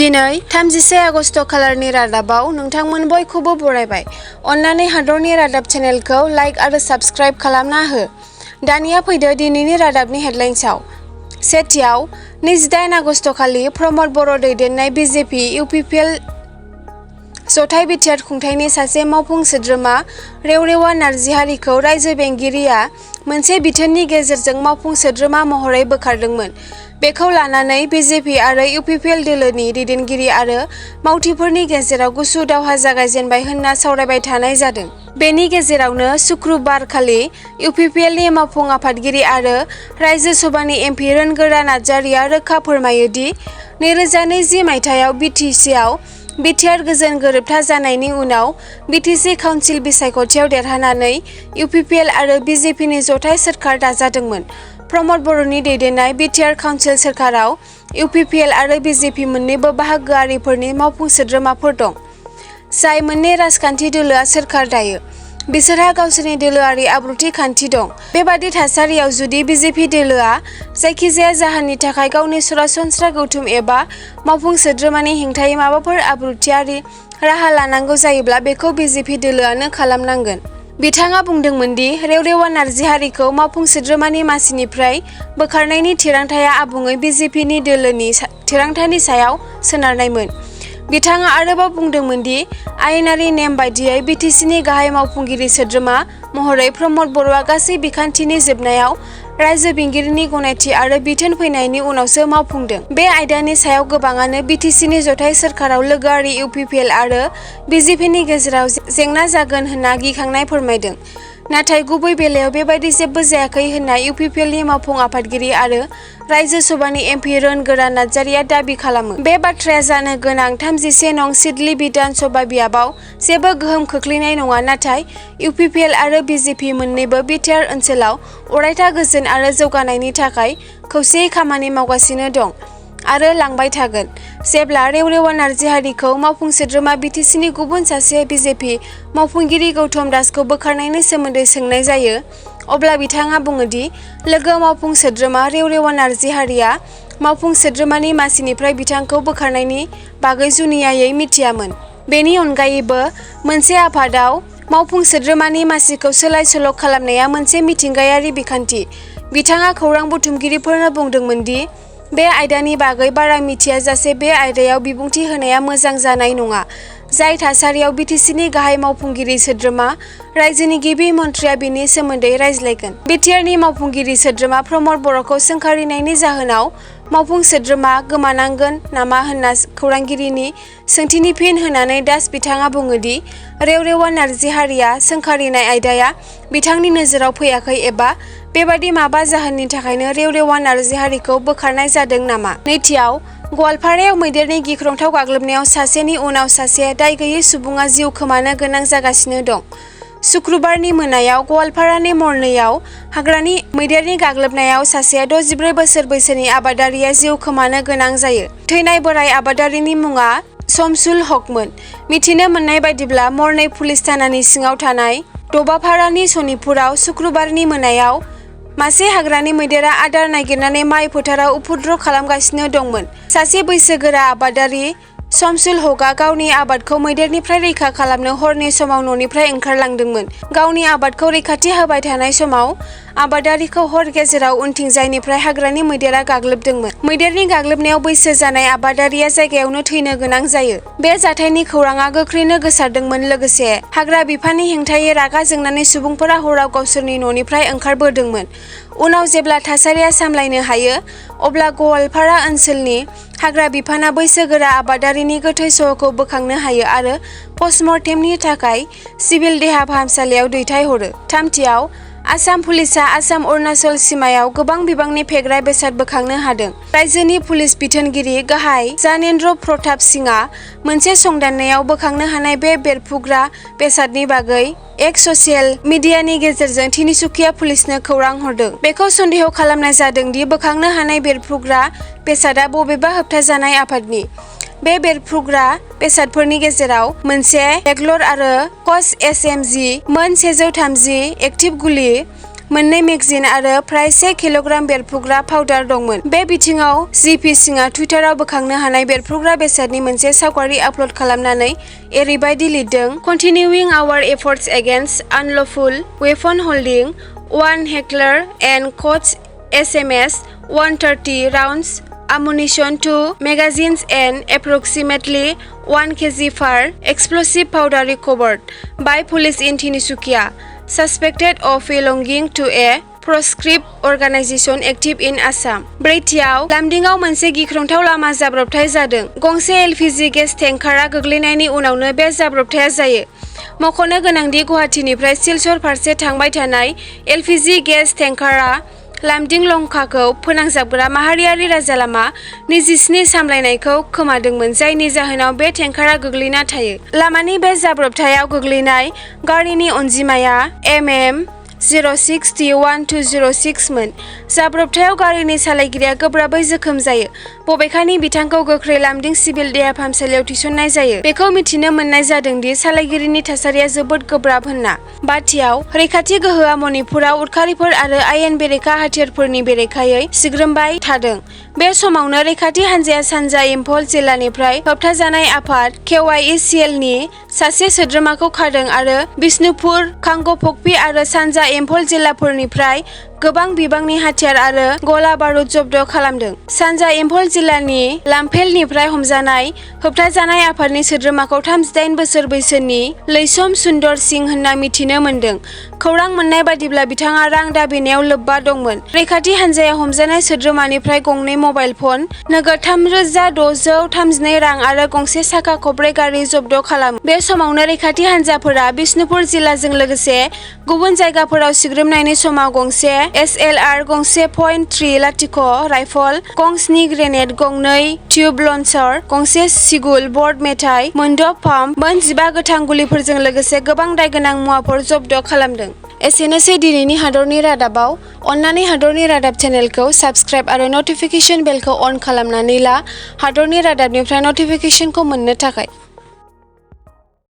दिनै 31 आगस्ट खालारनि रादाबाव नोंथांमोन बयखौबो बरायबाय। अन्नानै हादरनि रादाब चेनेलखौ लाइक आरो साबस्क्राइब खालामना हो। दानिया फैदो दिनैनि रादाबनि हेडलाइन्सआव। सेथियाव 28 आगस्ट खालि प्रमद बर' दैदेननाय BJP UPPL जथाइ बिटिआर खुंथायनि सासे मावफुं सोद्रोमा रेवरेवा नार्जिहारिखौ रायजो बेंगिरिया मोनसे बिथोननि गेजेरजों मावफुं सोद्रोमा महरै बोखारदोंमोन। बेखौ लानानै BJP आरो UPPL दोलोनि दैदेनगिरि आरो मावथिफोरनि गेजेराव गुसु दावहा जागायजेनबाय होनना सावरायबाय थानाय जादों। बेनि गेजेरावनो सुक्रुबार खालि UPPLनि मावफुं आफादगिरि आरो रायजो सभानि MP रोनगोरा नार्जारिया रोखा फोरमायो दि 2020 मायथाइयाव BTCआव बिटिआर गोजोन गोरोबथा जानायनि उनाव BTC काउन्सिल बिसायख'थियाव देरहानानै UPPL आरो BJPनि जथाइ सोरखार दाजादोंमोन। प्रमद बर'नि दैदेननाय बिटिआर काउन्सिल सोरखाराव UPPL आरो BJP मोन्नैबो बाहागोआरिफोरनि मावफुं सोद्रोमाफोर दं, जाय मोननै राजखान्थि दोलोआ सोरखार दायो। बिसोरहा गावसोरनि दोलोआरि आब्रुथि खान्थि दं। बेबादि थासारियाव जुदि BJP दोलोआ जायखिजाया जाहोननि थाखाय गावनि सरासनस्रा गौथुम एबा मावफुं सोद्रोमानि हेंथायै माबाफोर आब्रुथियारि राहा लानांगौ जायोब्ला बेखौ BJP दोलोआनो खालामनांगोन। बिथाङा बुंदोंमोन दि रेवरेवा नार्जिहारिखौ मावफुं सोद्रोमानि मासिनिफ्राय बोखारनायनि थिरांथाया आबुङै BJPनि दोलोनि थिरांथानि सायाव सोनारनायमोन। बिथाङा आरोबाव बुंदोंमोन दि आयेनारि नेम बायदियै BTCनि गाहाय मावफुंगिरि सोद्रोमा महरै प्रमद बर'आ गासै बिखान्थिनि जोबनायाव रायजो बेंगिरिनि गनायथि आरो बिथोन फैनायनि उनावसो मावफुंदों। बे आयदानि सायाव गोबाङानो BTCनि जथाइ सोरखाराव लोगोआरि UPPL आरो BJPनि गेजेराव जेंना जागोन होनना गिखांनाय फोरमायदों। नाथाय गुबै बेलायाव बेबादि जेबो जायाखै होनना UPPLनि मावफुं आफादगिरि आरो रायजो सभानि MP रोनगोरा नार्जारिया दाबि खालामो। बे बाथ्राया जानो गोनां 31 नं सिडली बिधान सभा बियाबाव जेबो गोहोम खोख्लैनाय नङा, नाथाय UPPL आरो BJP मोन्नैबो बिटिआर ओनसोलाव अरायथा गोजोन आरो जौगानायनि थाखाय खौसेयै खामानि मावगासिनो दं आरो लांबाय थागोन। जेब्ला रेवरेवा नार्जिहारिखौ मावफुं सोद्रोमा BTCनि गुबुन सासे BJP मावफुंगिरि गौतम दासखौ बोखारनायनि सोमोन्दै सोंनाय जायो, अब्ला बिथाङा बुङो दि लोगो मावफुं सोद्रोमा रेवरेवा नार्जिहारिया मावफुं सोद्रोमानि मासिनिफ्राय बिथांखौ बोखारनायनि बागै जुनियायै मिथियामोन। बेनि अनगायैबो मोनसे आफादाव मावफुं सोद्रोमानि मासिखौ सोलाय सोल' खालामनाया मोनसे मिथिंगायारि बिखान्थि। बिथाङा खौरां बुथुमगिरिफोरनो बुंदोंमोन दि बे आयदानि बागै बारा मिथियाजासे बे आयदायाव बिबुंथि होनाया मोजां जानाय नङा, जाय थासारियाव BTCनि गाहाय मावफुंगिरि सोद्रोमा रायजोनि गिबि मन्थ्रिया बेनि सोमोन्दै रायज्लायगोन। बिटिआरनि मावफुंगिरि सोद्रोमा प्रमद बर'खौ सोंखारिनायनि जाहोनाव मावफुं सोद्रोमा गोमानांगोन नामा होनना खौरांगिरिनि सोंथिनि फिन होनानै दास बिथाङा बुङो दि रेवरेवा नार्जिहारिया सोंखारिनाय आयदाया बिथांनि नोजोराव फैयाखै एबा बेबादि माबा जाहोननि थाखायनो रेवरेवा नार्जिहारिखौ बोखारनाय जादों नामा। नैथियाव, गवालपारायाव मैदेरनि गिख्रंथाव गाग्लोबनायाव सासेनि उनाव सासे दाय गैयै सुबुङा जिउ खोमानो गोनां जागासिनो दं। सुक्रुबारनि मोनायाव गवालपारानि मरनैयाव हाग्रानि मैदेरनि गाग्लोबनायाव सासे 64 बोसोर बैसोनि आबादारिया जिउ खोमानो गोनां जायो। थैनाय बोराय आबादारिनि मुङा शमसुल हकमोन। मिथिनो मोननाय बायदिब्ला मरनै पुलिस थानानि सिङाव थानाय दबापारानि सनिपुराव सुक्रुबारनि मोनायाव मासे हाग्रानि मैदेरा आदार नागिरनानै माइ फोथाराव उपद्रव खालामगासिनो दंमोन। सासे बैसोगोरा आबादारि शमसुल हकआ गावनि आबादखौ मैदेरनिफ्राय रैखा खालामनो हरनि समाव न'निफ्राय ओंखारलांदोंमोन। गावनि आबादखौ रैखाथि होबाय थानाय समाव आबादारिखौ हर गेजेराव उनथिंजायनिफ्राय हाग्रानि मैदेरा गाग्लोबदोंमोन। मैदेरनि गाग्लोबनायाव बैसो जानाय आबादारिया जायगायावनो थैनो गोनां जायो। बे जाथायनि खौराङा गोख्रैनो गोसारदोंमोन। लोगोसे हाग्रा बिफाननि हेंथायै रागा जोंनानै सुबुंफोरा हराव गावसोरनि न'निफ्राय ओंखारबोदोंमोन। उनाव जेब्ला थासारिया सामलायनो हायो, अब्ला गवालपारा ओनसोलनि हाग्रा बिफाना बैसोगोरा आबादारिनि गोथै सह'खौ बोखांनो हायो आरो पस्टमर्टेमनि थाखाय सिभिल देहा फाहामसालियाव दैथायहरो। थामथियाव, आसाम पुलिसआ आसाम अरुणाचल सीमायाव गोबां बिबांनि फेग्रा बेसाद बोखांनो हादों। रायजोनि पुलिस बिथोनगिरि गाहाय जानेन्द्र प्रताप सिंहआ मोनसे संदाननायाव बोखांनो हानाय बे बेरफ्रुग्रा बेसादनि बागै एक्स ससियेल मिडियानि गेजेरजों तिनिसुकिया पुलिसनो खौरां हरदों। बेखौ सन्देह खालामनाय जादों दि बोखांनो हानाय बेरफ्रुग्रा बेसादआ बबेबा होबथाजानाय आफादनि। बे बेरफ्रुग्रा बेसादफोरनि गेजेराव मोनसे बेगलर आरो कस SMG, मोन 130 एक्टिभ गुलि, 2 मेगजिन आरो फ्राय 1 किल'ग्राम बेरफ्रुग्रा पाउडार दंमोन। बे बिथिङाव जिपि सिंआ टुइटाराव बोखांनो हानाय बेरफ्रुग्रा बेसादनि मोनसे सावगारि आपल'ड खालामनानै एरैबायदि लिरदों, Continuing our efforts against unlawful weapon holding, 1 heckler and coach SMS, 130 rounds ammunition, 2 magazines and approximately 1 kg per explosive powder recovered by police in Tinsukia, suspected of belonging to a proscribed organization active in Assam। ब्रैथियाव लामदिंआव मोनसे गिख्रंथाव लामा जाब्रबथाय जादों। गंसे LPG gas टेंकारा गोग्लैनायनि उनावनो बे जाब्रबथाया जायो। मख'नो गोनांदि गुवाहाटीनिफ्राय सिलचर फारसे थांबाय थानाय LPG गेस टेंकारा लामदिं लंकाखौ फोनांजाबग्रा माहारियारि राजालामा 27 सामलायनायखौ खोमादोंमोन, जायनि जाहोनाव बे टेंकारा गोग्लैना थायो। लामानि बे जाब्रबथायाव गोग्लैनाय गारिनि अनजिमाया MM 06T1206 मोन। जाब्रबथायाव गारिनि सालायगिरिया गोब्राबै जोखोम जायो, बबेखानि बिथांखौ गोख्रै लामदिं सिभिल देहा फाहामसालियाव थिसननाय जायो। बेखौ मिथिनो मोननाय जादों दि सालायगिरिनि थासारिया जोबोद गोब्राब होनना। बाथियाव रैखाथि गोहोआ मणिपुराव उदखारिफोर आरो आयेन बेरेखा हाथियारफोरनि बेरेखायै सिग्रोमबाय थादों। बे समावनो रैखाथि हान्जाया सानजा इम्फल जिल्लानिफ्राय होबथाजानाय आफाद KYECL नि सासे सोद्रोमाखौ खादों आरो बिष्णुपुर, कांगपकपि आरो सानजा इम्फल जिल्लाफोरनिफ्राय गोबां बिबांनि हाथियार आरो गला बारुद जब्द खालामदों। सानजा इम्फल जिल्लानि लामफेलनिफ्राय हमजानाय होबथाजानाय आफादनि सोद्रोमाखौ 38 बोसोर बैसोनि लैसम सुन्दर सिंह होनना मिथिनो मोन्दों। खौरां मोननाय बादिब्ला बिथाङा रां दाबिनायाव लोब्बा दंमोन। रैखाथि हान्जाया हमजानाय सोद्रोमानिफ्राय गंनै मबाइल फन, नोगोद 3,632 रां आरो गंसे साखा खबब्रै गारि जब्द खालामो। बे समावनो रैखाथि हान्जाफोरा बिष्णुपुर जिल्लाजों लोगोसे गुबुन जायगाफोराव सिग्रोमनायनि समाव गंसे SLR, गंसे .305 राइफल, गं 7 ग्रेनेड, गंनै टिउब लन्चार, गंसे सिगुल बर्ड मेथाइ, मोनद' पाम्प, मोन 15 गोथां गुलिफोरजों लोगोसे गोबां दायगोनां मुवाफोर जब्द खालामदों। एसेनोसै दिनैनि हादरनि रादाबाव। अन्नानै हादरनि रादाब चेनेलखौ साबस्क्राइब आरो नटिफिकेशन बेलखौ अन खालामनानै ला हादरनि रादाबनिफ्राय नटिफिकेशनखौ मोननो थाखाय।